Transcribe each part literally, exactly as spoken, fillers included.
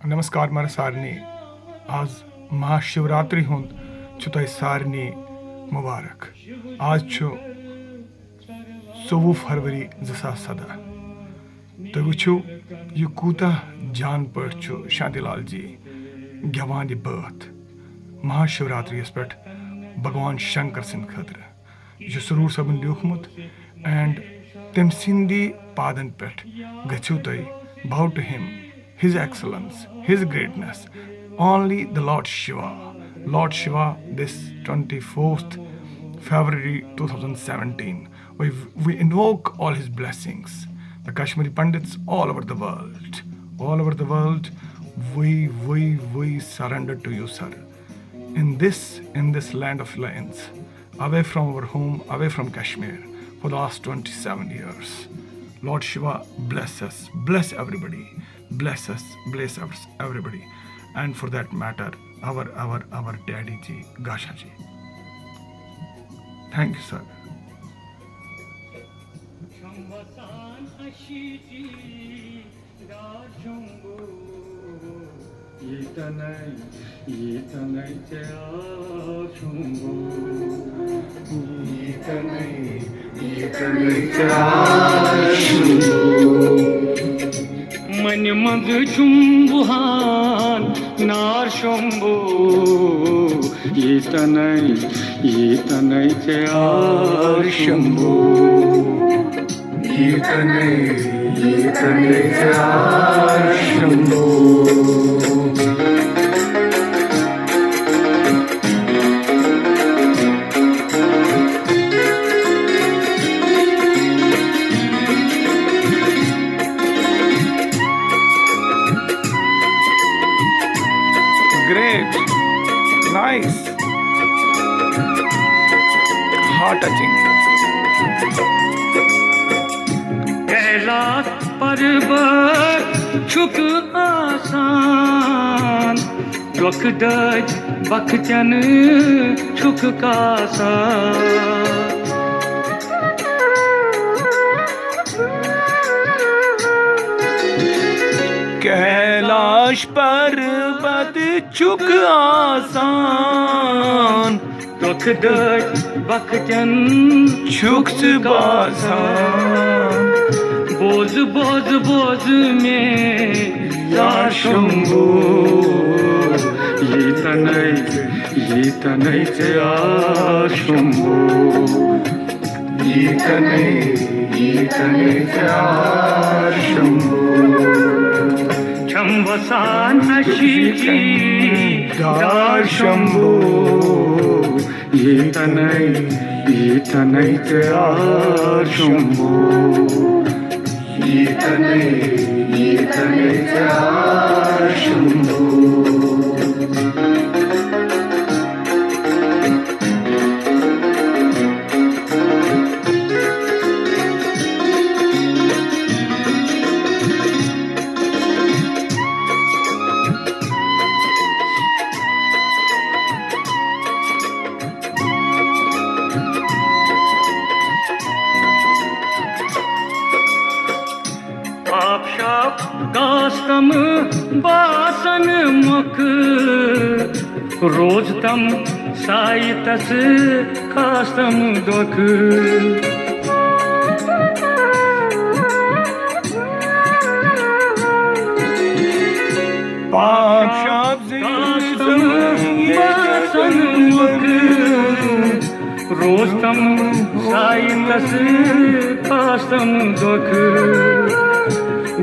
نمسکار مر سارنٕے۔ آز مہاشیوراتری ہُنٛد چھُ تۄہہِ سارنٕے مُبارک۔ آز چھُ ژوٚوُہ فروری زٕ ساس سداہ۔ تُہۍ وٕچھِو، یہِ کوٗتاہ جان پٲٹھۍ چھُ شانتی لال جی گٮ۪وان یہِ بٲتھ مہاشیوراتری یَس پٮ۪ٹھ بھگوان شنکر سٕنٛدِ خٲطرٕ۔ یہِ چھُ سرور صٲبن لیوٗکھمُت، and تٔمۍ سٕنٛدِ پادن پٮ۪ٹھ گٔژھِو تُہۍ۔ Bow to him, his excellence, his greatness. Only the Lord Shiva. Lord Shiva, this twenty-fourth February two thousand seventeen. We, we invoke all his blessings. The Kashmiri Pandits all over the world. All over the world, we, we, we surrender to you, sir. In this, in this land of lions, away from our home, away from Kashmir, for the last twenty-seven years. Lord Shiva, bless us, bless everybody, bless us, bless us, everybody, and for that matter, our, our, our Daddy ji, Gasha ji. Thank you, sir. منہِ منٛز چھُم Wuhan نار شمبھو، ییٖتنَے، ییٖتنَے ژےٚ آر شمبھو۔ ییٖتنَے، ییٖتنَے ژےٚ آر Shambhu. Great. Nice. Heart touching. Kailash پروت چھُکھ آسان، دۄکھٕ دٔج بختن چھُکھ کاسان۔ کیلاش پروت چھُکھ آسان، دۄکھٕ دٔج بختن چھُکھ ژٕ باسان۔ بوز، بوز، بوز مےٚ یا شمبھو، ییٖتنَے، ییٖتنَے ژےٚ آر شمبھو۔ ییٖتنَے، ییٖتنَے ژےٚ آر شمبھو۔ چھَم وسان عشقی دار شمبھو۔ ییٖتنَے، ییٖتنَے ژےٚ آر شمبھو۔ ییٖتنَے، ییٖتنَے ژےٚ آر شمبھو۔ آبشاپ گاسہٕ تم باسن مۄکھ، روز تم سایہِ تس کاستم دۄکھ۔ پاک شاپ زِ گاسہٕ تم باسن مۄکھ، روز تم سایہِ تس کاستم دۄکھ۔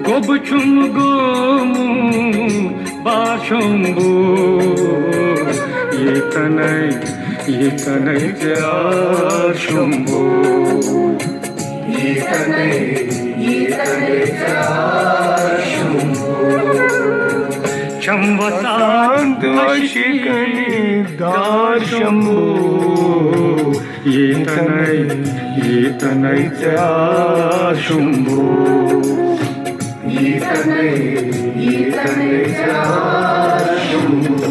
گوٚب چھُم گوٚمُت بار شمبھو، ییٖتنَے، ییٖتنَے ژےٚ آر شمبھو۔ ییٖتنَے، ییٖتنَے ژےٚ آر شمبھو۔ چھَم وسان عشقی دار شمبھو۔ ییٖتنَے، ییٖتنَے ژےٚ آر شمبھو۔ ییٖتنَے، ییٖتنَے ژےٚ آر شمبھو۔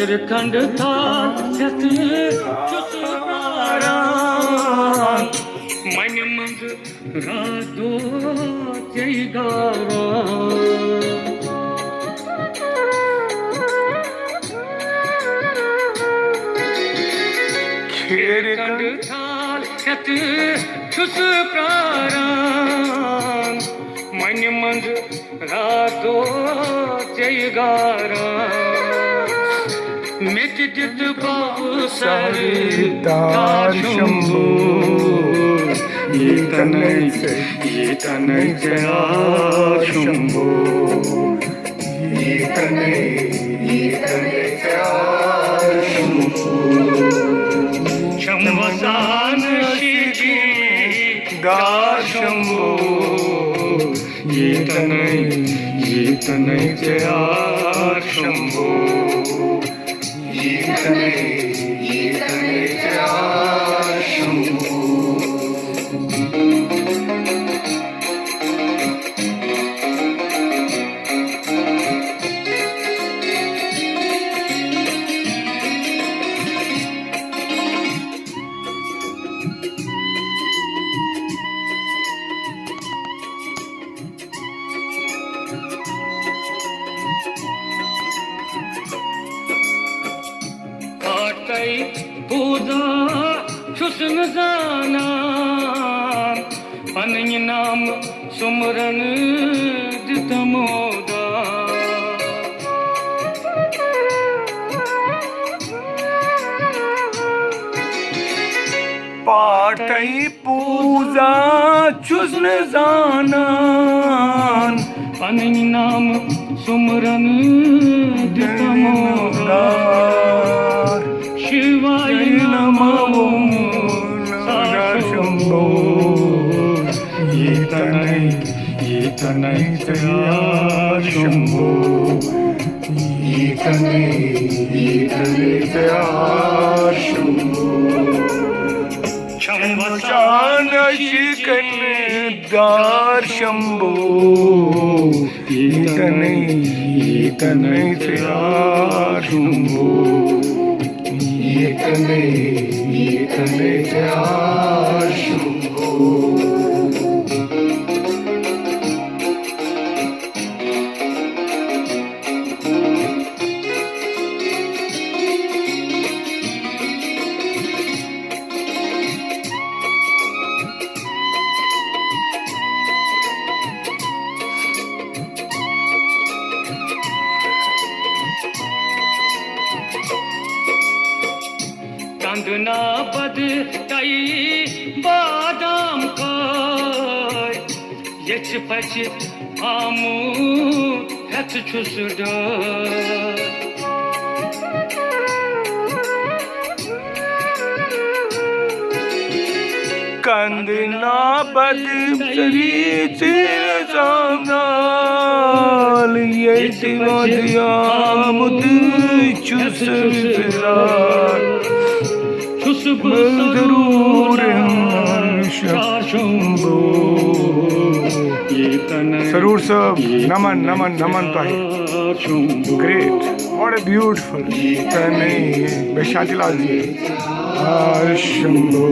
کھنڈ تھا چھت چھُس پراران، منہِ منٛز راتھ دۄہ ژے گاران۔ کھیرِ کھنڈ تھال ہٮ۪تھ چھُس پراران، منہِ منٛز راتھ دۄہ ژے گاران۔ مےٚ تہِ دِتھ باو سر دار شمبھو، ییٖتنَے ژےٚ، ییٖتنَے ژےٚ آ شمبھو، ییٖتنَے، ییٖتنَے ژےٚ آ شمبھو۔ چھم وسان شیٖشی دار شمبھو، ییٖتنَے، ییٖتنَے ژےٚ آ شمبھو، ییٖتنَے، ییٖتنَے ژےٚ آ شمبھو۔ پاٹے پوٗزا چھُس نہٕ زانان، پنٕنۍ نام سُمرن دِتمو دان۔ پاٹے پوٗزا چھُس نہٕ زانان، پنٕنۍ نام سُمرن دِتمو دان۔ شِوایہِ نمو سا شمبھو، ییٖتنَے، ییٖتنَے ژےٚ آ شمبھو، ییٖتنَے، ییٖتنَے ژےٚ آ شمبھو۔ چھم وسان شیٖشی دار شمبھو، ییٖتنَے، ییٖتنَے ژےٚ آ شمبھو، ییٖتنَے، ییٖتنَے ژےٚ آ شمبھو۔ کندنا بد تئی بادام کھٲے، یژھِ پژھِ آمُت ہٮ۪تھ چھُس ڈٲر۔ کندنا بد تئی ژیر زانال، ییٚتہِ وۄدیومُت چھُس فِرار۔ چھُس بہٕ ضروٗر یِوان شاہ شمبھو۔ سرور صٲب، نمن، نمن، نمن تۄہہِ۔ Great، what a beautiful۔ ییٖتنَے، بیٚیہِ شانتی لال جی۔ آ شمبھو۔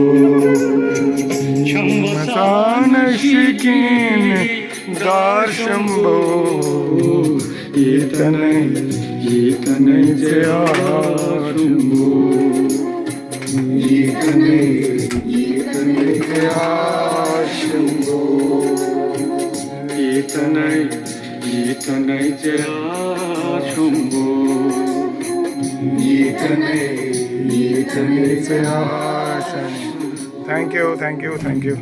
چھم وسان شیٖشی دار شمبھو، ییٖتنَے، ییٖتنَے ژےٚ آ شمبھو۔ ییٖتنَے، ییٖتنَے ژےٚ آ شمبھو۔ ییٖتنَے، ییٖتنَے ژےٚ آ شمبھو۔ ییٖتنَے، ییٖتنَے ژےٚ آ Shambhu. Thank you, thank you, thank you.